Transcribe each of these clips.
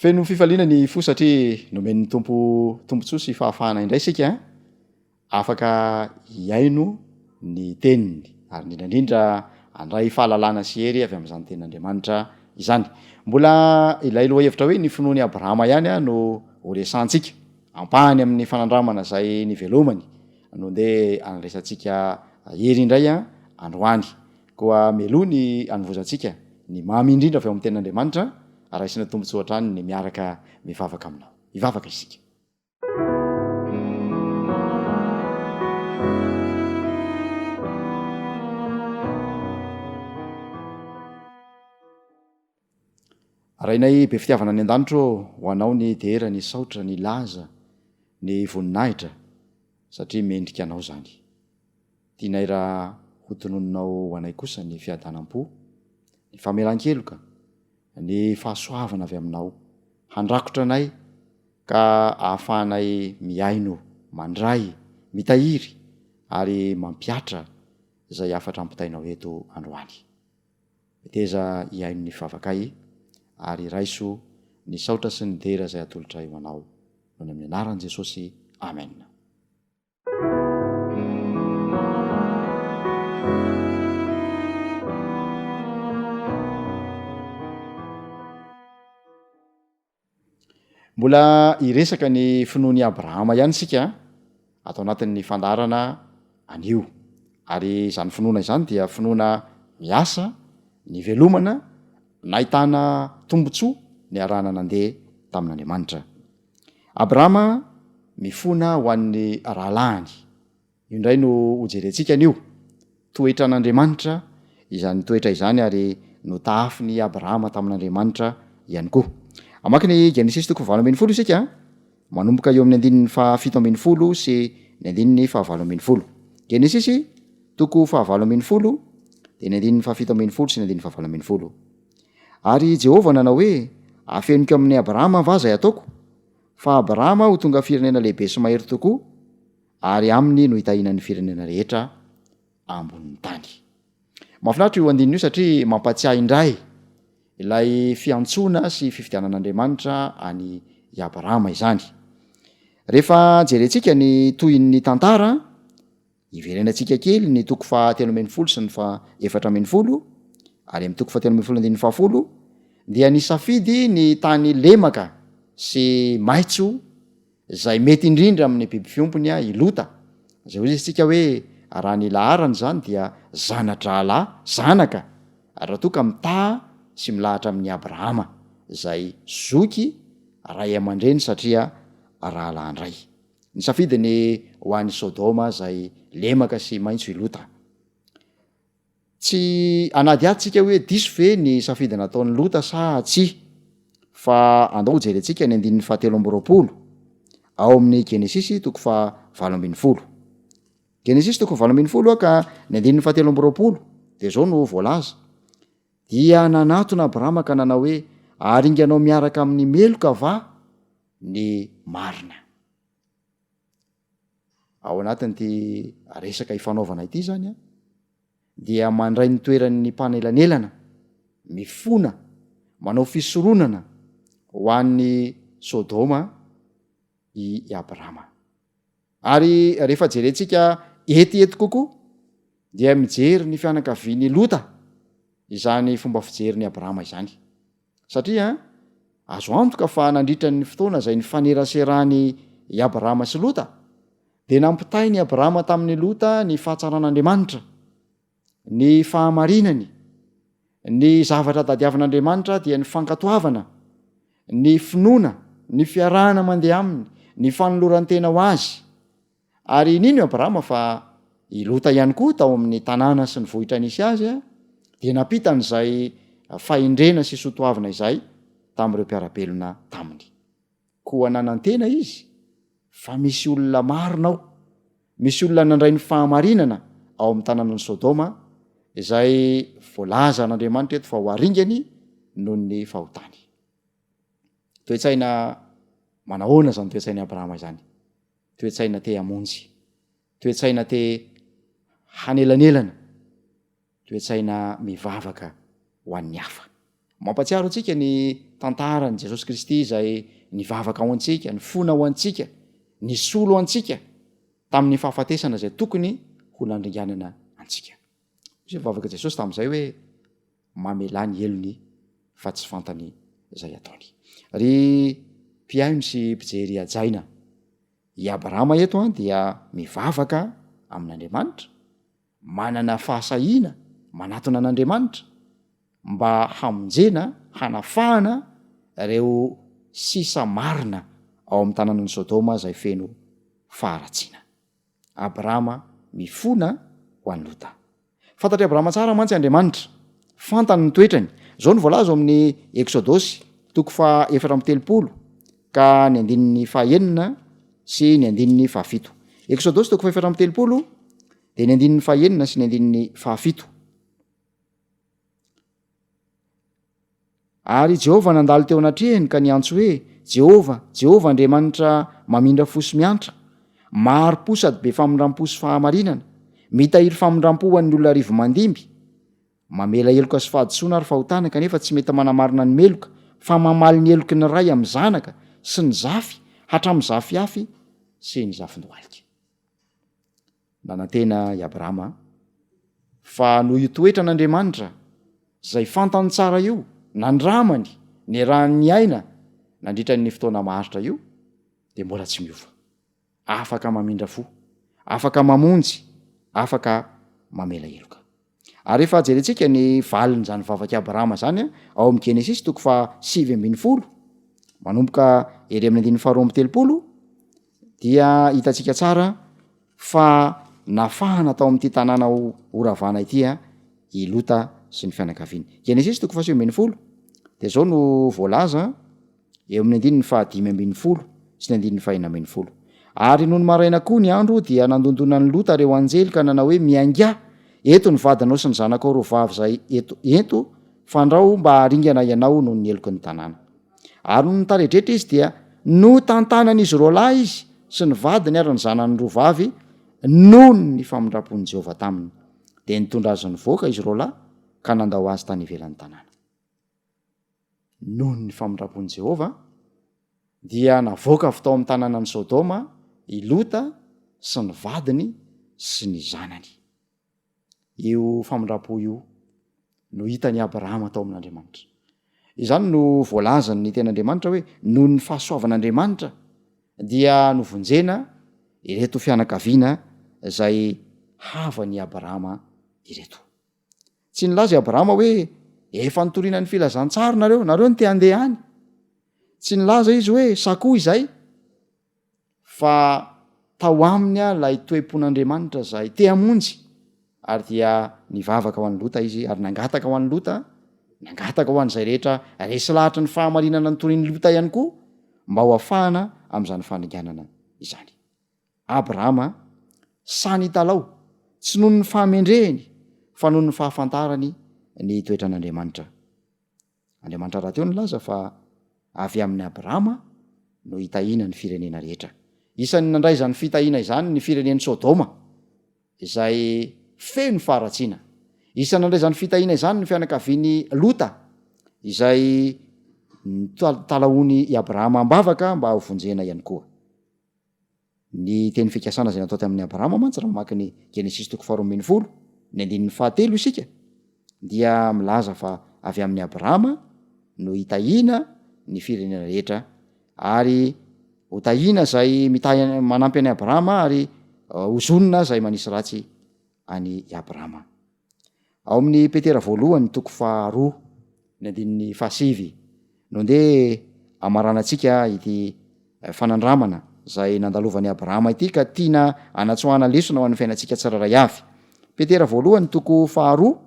Feno fifaliana ny fo satria nomen'ny Tompo tombontsoa sy fahafahana indray isika afaka hihaino ny Teniny ary indrindra indrindra handray fahalalana sy hery avy amin'izany Tenin'Andriamanitra izany. Mbola ilay lohahevitra hoe ny finoan'i Abrahama ihany no horesahantsika. Ampahany amin'ny fanandramana izay nivelomany no ndeha handraisantsika hery indray androany. Koa mialoha ny hanovozantsika ny mamy indrindra avy ao amin'ny Tenin'Andriamanitra, raisina tombontsoa hatrany ny miaraka mivavaka aminao. Hivavaka isika. Rainay be fitiavana any an-danitra ô, ho Anao ny dera, ny saotra, ny laza, ny voninahitra, satria mendrika Anao izany. Tianay raha hotononinao ho anay kosa ny fiadanam-po, ny famelan-keloka, ny fahasoavana avy Aminao, handrakotra anay ka ahafahanay mihaino, mandray, mitahiry ary mampihatra izay hafatra ampitainao eto androany. Meteza hihaino ny vavakay ary raiso ny saotra sy ny dera izay atolotray ho Anao. Noho ny amin'ny anaran'i Jesosy. Amen. Mbola hiresaka ny finoan'i Abrahama ihany isika ato anatin'ny fandaharana anio. Ary izany finoana izany dia finoana miasa, nivelomana, nahitana tombontsoa niarahana nandeha tamin'Andriamanitra. Abrahama mifona ho an'ny rahalahiny. Io indray no hojerentsika anio. Toetran'Andriamanitra izany toetra izany ary notahafin'i Abrahama tamin'Andriamanitra ihany koa. Hamaky ny Genesisy toko fahavalo ambin'ny folo isika, manomboka eo amin'ny andininy fahafito ambin'ny folo sy ny andininy fahavalo ambin'ny folo. Genesisy toko fahavalo ambin'ny folo dia ny andininy fahafito ambin'ny folo sy ny andininy fahavalo ambin'ny folo. Ary Jehovah nanao hoe, Afeniko amin'i Abrahama va izay ataoko? Fa Abrahama ho tonga firenena lehibe sy mahery tokoa, ary aminy no hitahiana ny firenena rehetra ambonin'ny tany. Mahafinaritra io andininy io satria mampatsiahy indray ilay fiantsoana sy fifidianan'Andriamanitra an'i Abrahama izany. Rehefa jerentsika ny tohin'ny tantara, Hiverenantsika kely ny toko fahatelo ambin'ny folo sy ny faha-efatra ambin'ny folo, ary amin'ny toko fahatelo ambin'ny folo andininy fahafolo dia nisafidy ny tany lemaka sy maitso izay mety indrindra amin'ny biby fiompiny i Lota, izay hoy isika hoe raha ny laharany izany dia zana-drahalahy, zanaka, raha toa ka mitaha sy milahatra amin'i Abrahama, izay zoky ray aman-dreny satria rahalahin-dray. Nisafidy ny ho any Sodoma izay lemaka sy maitso i Lota. Tsy hanadihady tsika hoe diso ve ny safidy nataon'i Lota sa tsia, fa andao hojerentsika ny andininy fahatelo amby roapolo ao amin'ny Genesisy toko fahavalo ambin'ny folo. Genesisy toko fahavalo ambin'ny folo ka ny andininy fahatelo amby roapolo dia izao no voalaza, Dia nanatona Abrahama ka nanao hoe, Aringanao miaraka amin'ny meloka va ny marina. Ao anatin'ity resaka ifanaovana ity izany an, dia mandray ny toeran'ny mpanelanelana, mifona, manao fisoronana ho an'i Sodoma i Abrama. Ary rehefa jerentsika etiety kokoa dia mijery ny fianakavian'i Lota izany fomba fijerin'i Abrama izany. Satria azo antoka fa nandritra ny fotoana izay nifaneraseran'i i Abrahama sy Lota, dia nampitain'i Abrahama tamin'i Lota ny fahatsaran'Andriamanitra, ny fahamarinany, ny zavatra tadiavin'Andriamanitra dia ny fankatoavana, ny finoana, ny fiarahana mandeha aminy, ny fanoloran-tena ho azy. Ary nino i Abrahama fa i Lota ihany koa tao amin'ny tanàna sy ny vohitra nisy azy dia nampita an'izay fahendrena sy soatoavina izay tamin'ireo mpiara-belona taminy. Koa nanantena izy fa misy olona marina ao, misy olona nandray ny fahamarinana ao amin'ny tanànan'i Sodoma izay voalazan'Andriamanitra eto fa ho aringany noho ny fahotany. Toe-tsaina manahoana izany toe-tsain'i Abrahama izany? Toe-tsaina te hamonjy, toe-tsaina te hanelanelana, toe-tsaina mivavaka ho an'ny hafa. Mampahatsiaro antsika ny tantaran'i Jesosy Kristy izay nivavaka ho antsika, nifona ho antsika, nisolo antsika tamin'ny fahafatesana izay tokony ho nandringanana antsika. Hoy izay vavaka Jesosy tamin'izay hoe, Mamelà ny helony fa tsy fantany izay ataony. Ry mpihaino sy mpijery hajaina, i Abrahama eto dia mivavaka amin'Andriamanitra, manana fahasahiana manatona an'Andriamanitra mba hamonjena, hanafahana ireo sisa marina ao amin'ny tanànan'i Sodoma izay feno faharatsiana. Abrahama mifona ho an'i Lota. Fantatr'i Abrahama tsara mantsy Andriamanitra. Fantany ny toetrany. Izao no voalaza ao amin'ny Eksodosy, toko faha 34 ka ny andininy faha-enina sy ny andininy fahafito. Eksodosy toko faha 34 dia ny andininy faha-enina sy ny andininy fahafito. Ary Jehovah nandalo teo anatrehany ka niantso hoe, Jehovah, Jehovah Andriamanitra mamindra fo sy miantra, mahari-po sady be famindram-po sy fahamarinana, mitahiry famindram-po ho an'ny olona arivomandimby, mamela heloka sy fahadisoana ary fahotana kanefa tsy mety manamarina ny meloka, fa mamaly ny heloky ny ray amin'ny zanaka sy ny zafy hatramin'ny zafiafy sy ny zafindohalika. Nanantena i Abrahama fa noho io toetran'Andriamanitra izay fantany tsara io, nandramany, niarahany niaina nandritra ny fotoana maharitra io, dia mbola tsy miova. Afaka mamindra fo, afaka mamonjy, afaka mamela heloka. Ary rehefa jerentsika ny valin'izany vavak'i Abrahama izany ao amin'ny Genesisy toko faha 19, manomboka ery amin'ny andininy faha 32, dia hitantsika tsara fa nafahana tao amin'ity tanàna horavana ity i Lota sy ny fianakaviany. Genesisy toko faha 19, dia izao no voalaza, Eo amin'ny andininy fahadimy ambin'ny folo sy ny andininy fahenina ambin'ny folo. Ary nony maraina koa ny andro, dia nandondona an'i Lota ireo anjely ka nanao hoe, Miaingà, eto ny vadinao sy ny zanakao roa vavy izay eto, ento, fandrao mba haringana ianao noho ny heloky ny tanàna. Ary nony nitaredretra izy, dia notantanan'izy roalahy izy sy ny vadiny ary ny zanany roa vavy noho ny famindram-pon'i Jehovah taminy. Dia nitondra azy nivoaka izy roalahy ka nandao azy tany ivelan'ny tanàna. Noho ny famindram-pon'i Jehovah, dia navoaka avy tao amin'ny tanànan'i Sodoma i Lota sy ny vadiny sy ny zanany. Io famindram-po io no hitan'i Abrahama tao amin'Andriamanitra. Izany no voalazan'ny Tenin'Andriamanitra hoe noho ny fahasoavan'Andriamanitra dia novonjena ireto fianakaviana izay havan'i Abrahama ireto. Tsy nilaza i Abrahama hoe, Efa nitoriana ny filazantsara nareo, nareo no te handeha any. Tsy nilaza izy hoe, Sakoa izay. Fa tao aminy ilay toe-pon'Andriamanitra izay te hamonjy, ary dia nivavaka ho an'i Lota izy, ary nangataka ho an'i Lota, nangataka ho an'izay rehetra resy lahatry ny fahamarinana nitorian'i Lota ihany koa, mba ho afahana amin'izany fandringanana izany. Abrahama, sahy nitalaho, tsy noho ny fahamendrehiny, fa noho ny fahafantarany ny toetran'Andriamanitra. Andriamanitra rahateo nilaza fa avy amin'i Abrahama no hitahiana ny firenena rehetra. Isan'ny nandray izany fitahiana izany ny firenen'i Sodoma, izay feno faharatsiana. Isan'ny nandray izany fitahiana izany ny fianakavian'i Lota, izay nitalahoan'i Abrahama am-bavaka mba hovonjena ihany koa. Ny teny fikasana izay natao tamin'i Abrahama mantsy, raha mamaky ny Genesisy toko faharoa ambin'ny folo, ny andininy fahatelo isika, dia milaza fa avy amin'i Abrahama no hitahiana ny firenena rehetra, ary hotahiana izay mitahy manampy an'i Abrahama ary hozonina izay manisy ratsy an'i Abrahama. Ao amin'ny Petera voalohany toko faharoa ny andininy fahasivy no ndeha hamaranantsika ity fanandramana izay nandalovan'i Abrahama ity ka tiana hanatsoahana lesona ho an'ny fiainantsika tsirairay avy. Petera voalohany toko faharoa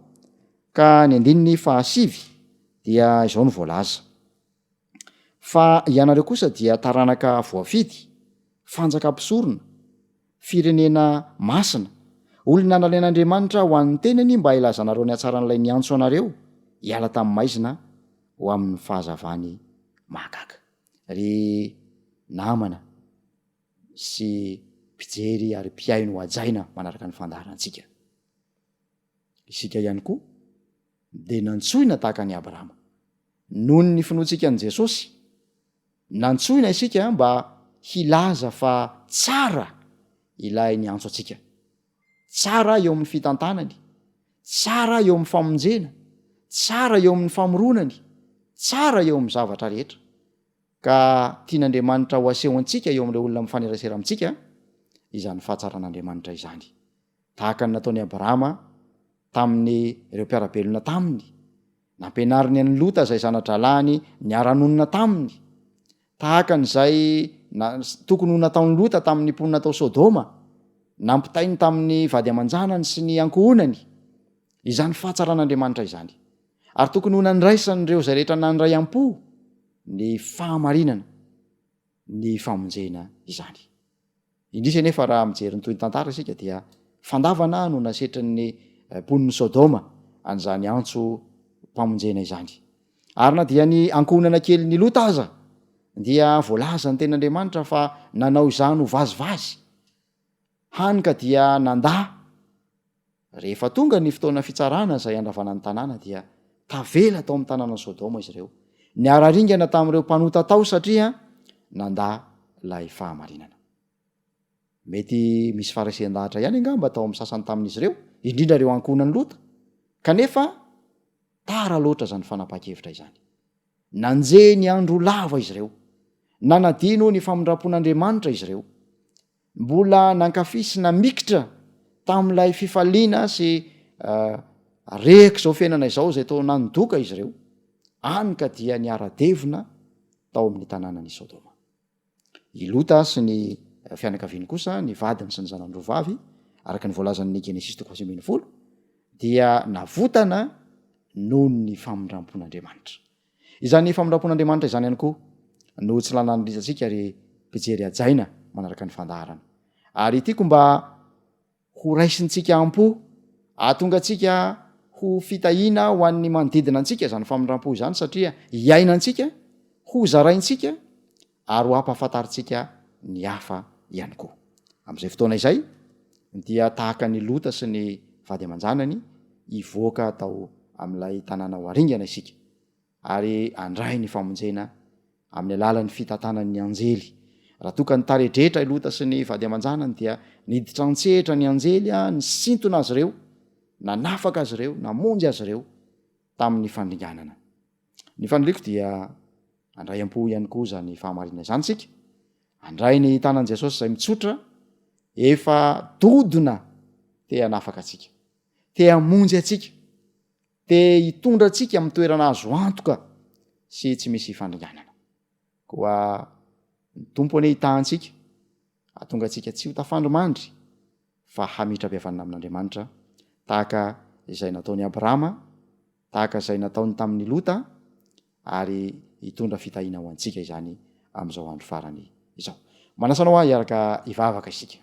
ka ny andininy fahasivy dia izao no voalaza. Fa ianareo kosa dia taranaka voafidy, fanjaka mpisorona, firenena masina, olona nalain'Andriamanitra ho an'ny tenany mba hilazanareo ny hatsaran'ilay niantso anareo hiala tamin'ny maizina ho amin'ny fahazavany mahagaga. Ry namana sy mpijery ary mpihaino hajaina manaraka ny fandaharantsika, isika ihany koa dia nantsoina tahaka an'i Abrahama. Noho ny finoantsika an'i Jesosy, nantsoina isika mba hilaza fa tsara ilay niantso antsika. Tsara eo amin'ny fitantanany, tsara eo amin'ny famonjena, tsara eo amin'ny famoronany, tsara eo amin'ny zavatra rehetra. Ka tian'Andriamanitra ho aseho antsika eo amin'ireo olona mifanerasera amintsika izany fahatsaran'Andriamanitra izany. Tahaka ny nataon'i Abrahama tamin'ireo mpiara-belona taminy, nampianariny an'i Lota izay zana-drahalahiny niara-nonina taminy, tahaka an'izay na, tokony ho nataon'i Lota tamin'ny mponina tao Sodoma, nampitainy tamin'ny vady aman-janany sy ny ankohonany, izany fahatsaran'Andriamanitra izany. Ary tokony ho nandraisan'ireo izay rehetra nandray am-po ny fahamarinana ny famonjena izany. Indrisy anefa raha mijery ny tohin'ny tantara isika dia fandavana no nasetrin'ny mponin'i Sodoma an'izany antso mpamonjena izany. Ary na dia ny ankohonana kelin'i Lota aza dia voalazan'ny Tenin'Andriamanitra fa nanao izany ho vazivazy, hany ka dia nandà. Rehefa tonga ny fotoana fitsarana izay handravana ny tanàna dia tavela tao amin'ny tanànan'i Sodoma izy ireo. Niara-ringana tamin'ireo mpanota tao satria nandà ilay fahamarinana. Mety misy faharesen-dahatra ihany angamba tao amin'ny sasany tamin'izy ireo, indrindra ireo ankohonan'i Lota. Kanefa tara loatra izany fanapahan-kevitra izany. Nanjehy ny andro lava izy ireo. Nanadino ny famindram-pon'Andriamanitra izy ireo. Mbola nankafy sy namikitra tamin'ilay fifaliana sy rehak'izao fiainana izao izay toa nanodoka izy ireo, hany ka dia niara-devona tao amin'ny tanànan'i Sodoma. I Lota sy ny fianakaviany kosa, ny vadiny sy ny zanany roa vavy, araka ny voalazan'ny Genesisy toko faha 19, dia navotana noho ny famindram-pon'Andriamanitra. Izany famindram-pon'Andriamanitra izany ihany koa no tsy lanan'risantsika ry mpijery hajaina manaraka ny fandaharana. Ary tiako mba ho raisintsika am-po, hahatonga antsika ho fitahiana ho an'ny manodidina antsika izany famindram-po izany satria hiainantsika, ho zaraintsika ary ho ampahafantarintsika ny hafa ihany koa. Amin'izay fotoana izay dia tahaka an'i Lota sy ny vady aman-janany hivoaka tao amin'ilay tanàna ho aringana isika ary handray ny famonjena amin'ny alalan'ny fitantanan'ny anjely. Raha toa ka nitaredretra i Lota sy ny vady aman-janany dia niditra an-tsehatra ny anjely nisintona azy ireo, nanafaka azy ireo, namonjy azy ireo tamin'ny fandringanana. Ny faniriako dia handray am-po ihany koa izany fahamarinana izany isika, handray ny tanan'i Jesosy izay mitsotra, efa dodona te hanafaka antsika, te hamonjy antsika, te hitondra antsika amin'ny toerana azo antoka sy tsy misy fandringanana. Koa ny Tompo anie hitaha antsika, hahatonga antsika tsy ho tafandry mandry fa hamitra-pihavanana amin'Andriamanitra tahaka izay nataon'i Abrahama, tahaka izay nataony tamin'i Lota, ary hitondra fitahiana ho antsika izany amin'izao andro farany izao. Manasa anao aho hiaraka hivavaka isika.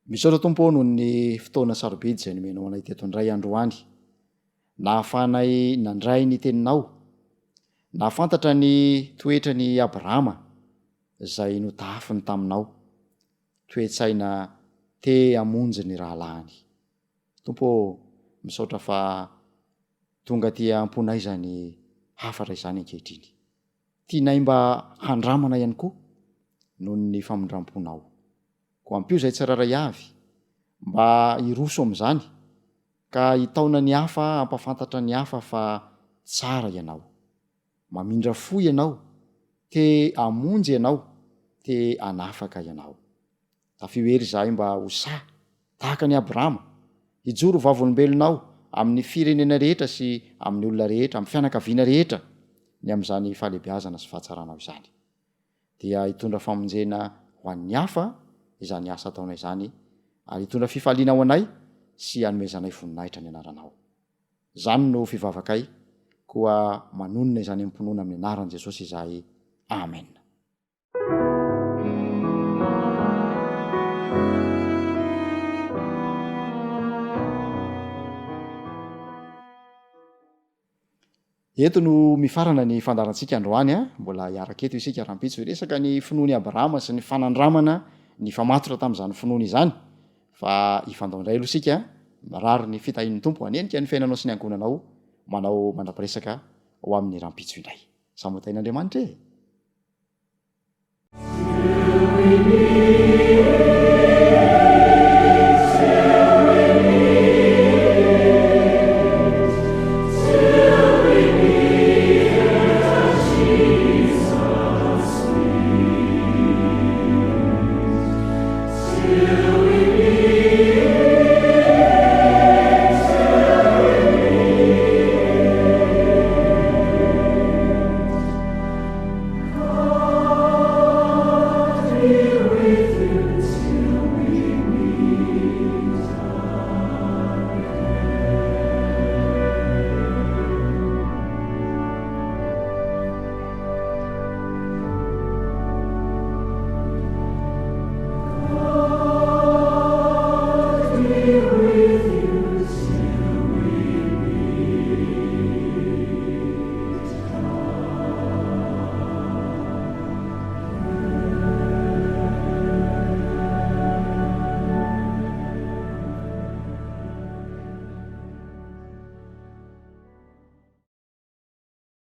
Misaotra Tompo ô noho ny fotoana sarobidy izay nomenao anay teto indray androany. Nahafahanay nandray ny teninao, nahafantatra ny toetran'i Abrahama izay notahafiny taminao, toe-tsaina te hamonjy ny rahalahiny. Tompo ô, misaotra fa tonga aty am-ponay izany hafatra izany ankehitriny. Tianay mba handramana ihany koa noho ny famindram-ponao. Koa ampio izay tsirairay avy mba hiroso amin'izany ka hitaona ny hafa hampafantatra ny hafa fa tsara ianao. Mamindra fo ianao, te hamonjy ianao, te hanafaka ianao. Tafio hery izahay mba ho sahy tahaka an'i Abrahama, hijoro ho vavolombelonao amin'ny firenena rehetra sy amin'ny olona rehetra, amin'ny fianakaviana rehetra ny amin'izany fahalehibeazana sy fahatsaranao izany. Dia hitondra famonjena ho an'ny hafa izany asa ataonay izany ary hitondra fifaliana ho anay sy hanomezanay voninahitra ny anaranao. Izany no fivavakay, koa manonona izany amim-pinoana amin'ny anaran'i Jesosy izahay. Amena. Eto no mifarana ny fandaharantsika androany a, mbola hiaraka eto isika rahampitso hiresaka ny finoan'i Abrahama sy ny fanandramana nifamatotra tamin'izany finoana izany, fa hifandao indray aloha isika, mirary ny fitahian'ny Tompo hanenika ny fiainanao sy ny ankohonanao, manao mandra-piresaka ho amin'ny rahampitso indray. Samy ho tahin'Andriamanitra e!